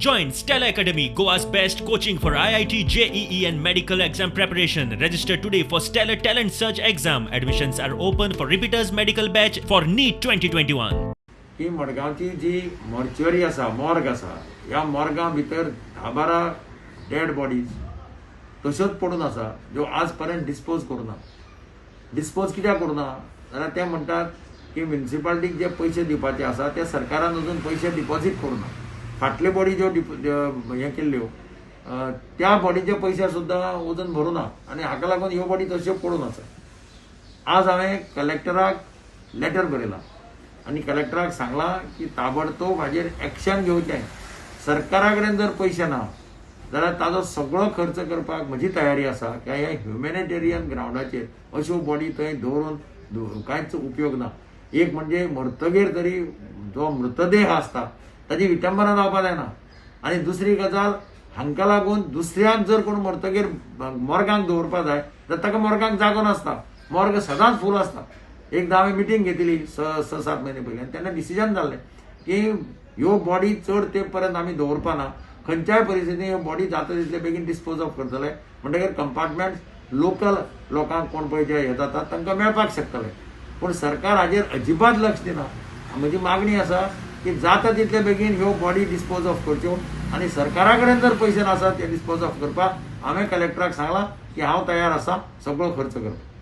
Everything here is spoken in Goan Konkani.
Join Stellar Academy, Goa's best coaching for IIT, JEE, and medical exam preparation. Register today for Stellar Talent Search exam. Admissions are open for repeaters medical batch for NEET 2021. की मडगांवची जी मॉर्च्युरी आसा, मॉर्ग आसा, ह्या मॉर्गा भितर 10-12 डेड बॉडीज तश्योच पडून आसा ज्यो आज पर्यंत डिस्पोज करूं ना. डिस्पोज कित्याक करूं ना जाल्यार ते म्हणटात की म्युनिसिपालिटीक जे पयशे दिवपाचे आसा ते सरकारान अजून पयशे डिपॉझीट करूं ना. फाटल्यो बॉडी ज्यो हें केल्ल्यो त्या बॉडीचे पयशे सुद्दां अजून भरूं ना आनी हाका लागून ह्यो बॉडी तश्यो पडून आसा. आज हांवें कलेक्टराक लेटर बरयलां आनी कलेक्टराक सांगलां की ताबडतोब हाजेर एक्शन घेवचें. सरकारा कडेन जर पयशे ना जाल्यार ताजो सगळो खर्च करपाक म्हजी तयारी आसा की हे ह्युमॅनिटेरियन ग्रावंडाचेर अश्यो बॉडी थंय दवरून कांयच उपयोग ना. एक म्हणजे मरतगीर तरी जो मृतदेह आसता ताजी विटंबना जावपाक जायना आनी दुसरी गजाल हांकां लागून दुसऱ्याक जर कोण मरतगीर मोर्गांक दवरपाक जाय जाल्यार ताका मोर्गांक जागो नासता, मोर्ग सदांच फूल आसता. एकदां हांवें मिटींग घेतली 6-7 म्हयने पयलीं आनी तेन्ना डिसिजन जाल्लें की ह्यो बॉडी चड तेंप पर्यंत आमी दवरपा ना, खंयच्याय परिस्थितीन ह्यो बॉडी जाता तितले बेगीन डिस्पोज ऑफ करतले. म्हणटकीर कंपार्टमेंट लोकल लोकांक कोण पळय जे हे जातात तांकां मेळपाक शकतले. पूण सरकार हाजेर अजिबात लक्ष दिना. म्हजी मागणी आसा की जाता तितले बेगीन ह्यो बॉडी डिस्पोज ऑफ करच्यो आनी सरकारा कडेन जर पयशे नासत ते डिस्पोज ऑफ करपाक हांवें कलेक्टराक सांगलां की हांव तयार आसा सगळो खर्च करपाक.